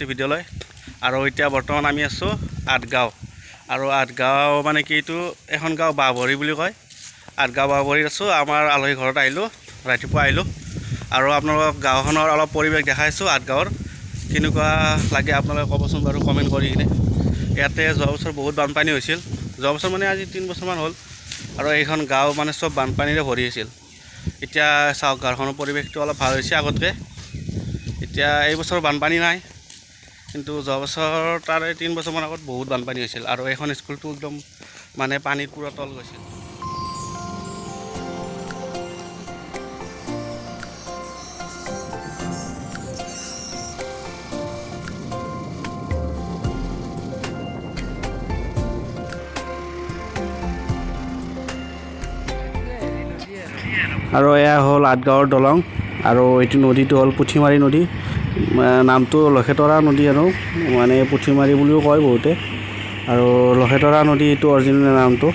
ভিডিঅ'লৈ। আৰু এতিয়া বৰ্তমান আমি আছোঁ আঠগাঁও। আৰু আঠগাঁও মানে কি, এইটো এখন গাঁও বাঁহবৰী বুলি কয়। আঠগাঁও বাঁহবৰীত আছোঁ। আমাৰ আলহী ঘৰত আহিলোঁ, ৰাতিপুৱা আহিলোঁ। আৰু আপোনালোকক গাঁওখনৰ অলপ পৰিৱেশ দেখাইছোঁ। আঠগাঁৱৰ কেনেকুৱা লাগে আপোনালোকে ক'বচোন বাৰু কমেণ্ট কৰি কিনে। ইয়াতে যোৱা বছৰ বহুত বানপানী হৈছিল। যোৱা বছৰ মানে আজি 3 বছৰমান হ'ল। আৰু এইখন গাঁও মানে চব বানপানীৰে ভৰি আছিল। এতিয়া চাওক, গাঁওখনৰ পৰিৱেশটো অলপ ভাল হৈছে আগতকৈ। এতিয়া এইবছৰ বানপানী নাই, কিন্তু যোৱা বছৰ তাৰে 3 বছৰমান আগত বহুত বানপানী হৈছিল। আৰু এইখন স্কুলটো একদম মানে পানীত পূৰা তল গৈছিল। আৰু এয়া হ'ল আঠগাঁৱৰ দলং। আৰু এইটো নদীটো হ'ল পুঠিমাৰী নদী। নামটো লখেতৰা নদী আৰু মানে পুঠিমাৰী বুলিও কয় বহুতে। আৰু লখেতৰা নদী এইটো অৰিজিনেল নামটো।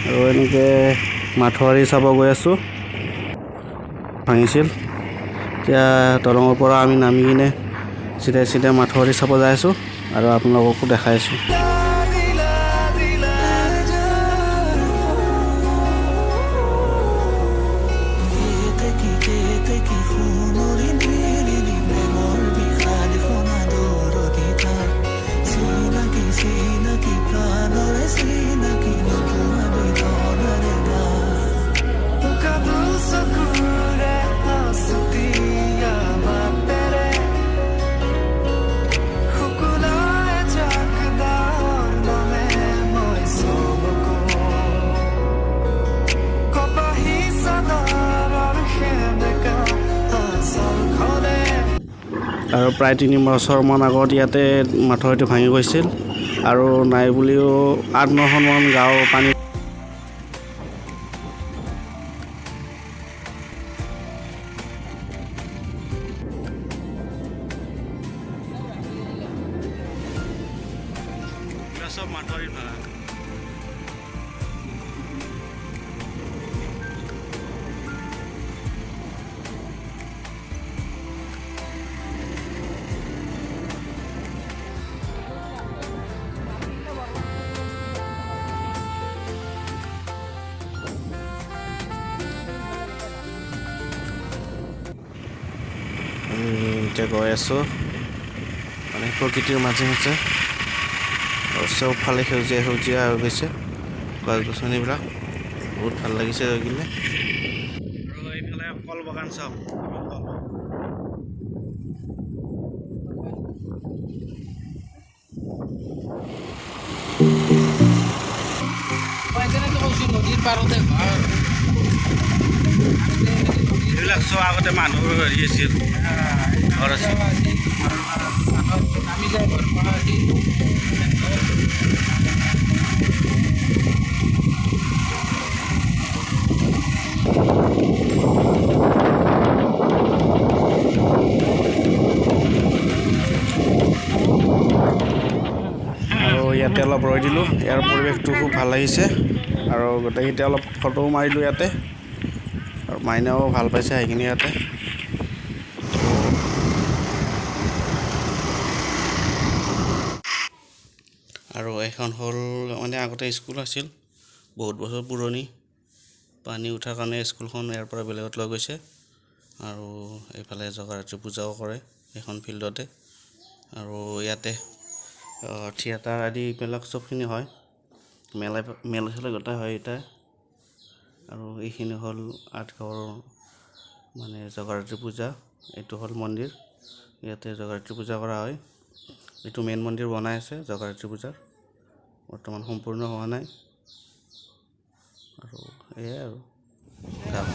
আৰু এনেকৈ মাথাউৰি চাব গৈ আছোঁ, ভাঙিছিল। এতিয়া দলঙৰ পৰা আমি নামি কিনে চিধাই চিধাই মাথাউৰি চাব যাই আছোঁ আৰু আপোনালোককো দেখাই আছোঁ। আৰু প্ৰায় 3 বছৰমান আগত ইয়াতে মাথাউৰিটো ভাঙি গৈছিল। আৰু নাই বুলিও 8-9খনমান গাঁও পানী। চব মাথাউৰি ভাঙা। এতিয়া গৈ আছোঁ মানে প্ৰকৃতিৰ মাজে মাজে। আৰু চবফালে সেউজীয়া সেউজীয়া হৈ গৈছে গছ গছনিবিলাক, বহুত ভাল লাগিছে গৈ কিনে। আৰু এইফালে কল বাগান চাওক। এইবিলাক চব আগতে মানুহ হেৰি আছিল, ঘৰ আছিল। আৰু ইয়াতে অলপ ৰৈ দিলোঁ, ইয়াৰ পৰিৱেশটো খুব ভাল লাগিছে। আৰু গোটেইকেইটা অলপ ফটোও মাৰিলোঁ ইয়াতে। আৰু মাইনাও ভাল পাইছে আহি কিনে ইয়াতে। আৰু এইখন হ'ল মানে আগতে স্কুল আছিল, বহুত বছৰ পুৰণি। পানী উঠাৰ কাৰণে স্কুলখন ইয়াৰ পৰা বেলেগত লৈ গৈছে। আৰু এইফালে জগৰাত্ৰি পূজাও কৰে এইখন ফিল্ডতে। আৰু ইয়াতে থিয়েটাৰ আদি এইবিলাক চবখিনি হয়, মেলা মেলা চেলা গোটাই হয় এতিয়া। আৰু এইখিনি হ'ল আঠগাঁৱৰ মানে জগৰাত্ৰি পূজা। এইটো হ'ল মন্দিৰ, ইয়াতে জগৰাত্ৰি পূজা কৰা হয়। এইটো মেইন মন্দিৰ বনাই আছে জগৰাত্ৰি পূজাৰ, বৰ্তমান সম্পূৰ্ণ হোৱা নাই। আৰু এয়াই আৰু গাঁও।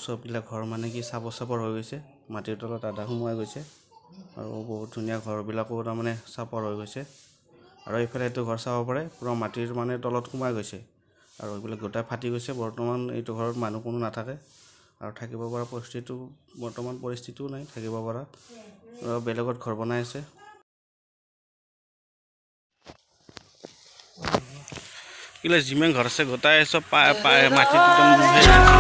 চববিলাক ঘৰ মানে কি চাপৰ চাপৰ হৈ গৈছে, মাটিৰ তলত আধা সোমাই গৈছে। আৰু বহুত ধুনীয়া ঘৰবিলাকো তাৰমানে চাপৰ হৈ গৈছে। আৰু এইফালে এইটো ঘৰ চাব পাৰে, পূৰা মাটিৰ মানে তলত সোমাই গৈছে আৰু এইবিলাক গোটেই ফাটি গৈছে। বৰ্তমান এইটো ঘৰত মানুহ কোনো নাথাকে আৰু থাকিব পৰা পৰিস্থিতিও বৰ্তমান পৰিস্থিতিও নাই থাকিব পৰা। আৰু বেলেগত ঘৰ বনাই আছে। এইগিলা যিমান ঘৰ আছে গোটাই চব মাটিত একদম সেই হৈ আছে।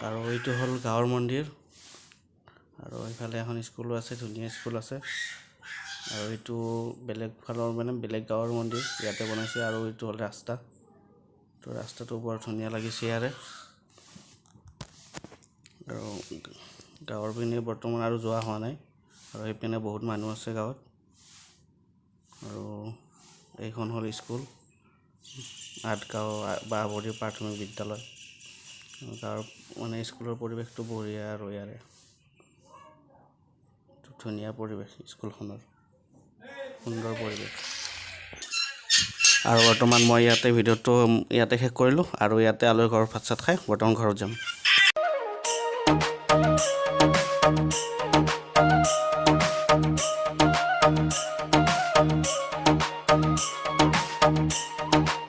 আৰু এইটো হ'ল গাঁৱৰ মন্দিৰ। আৰু এইফালে এখন স্কুলো আছে, ধুনীয়া স্কুল আছে। আৰু এইটো বেলেগ ফালৰ মানে বেলেগ গাঁৱৰ মন্দিৰ ইয়াতে বনাইছে। আৰু এইটো হ'ল ৰাস্তা, তো ৰাস্তাটো বৰ ধুনীয়া লাগিছে ইয়াৰে। আৰু গাঁৱৰ পিনে বৰ্তমান আৰু যোৱা হোৱা নাই। আৰু সেইপিনে বহুত মানুহ আছে গাঁৱত। আৰু এইখন হ'ল স্কুল, আঠগাঁও বাঁহবৰী প্ৰাথমিক বিদ্যালয়। গাঁৱৰ মানে স্কুলৰ পৰিৱেশটো বঢ়িয়া আৰু ইয়াৰে ধুনীয়া পৰিৱেশ, স্কুলখনৰ সুন্দৰ পৰিৱেশ। আৰু বৰ্তমান মই ইয়াতে ভিডিঅ'টো ইয়াতে শেষ কৰিলোঁ। আৰু ইয়াতে আলহী ঘৰত ভাত চাত খাই বৰ্তমান ঘৰত যাম।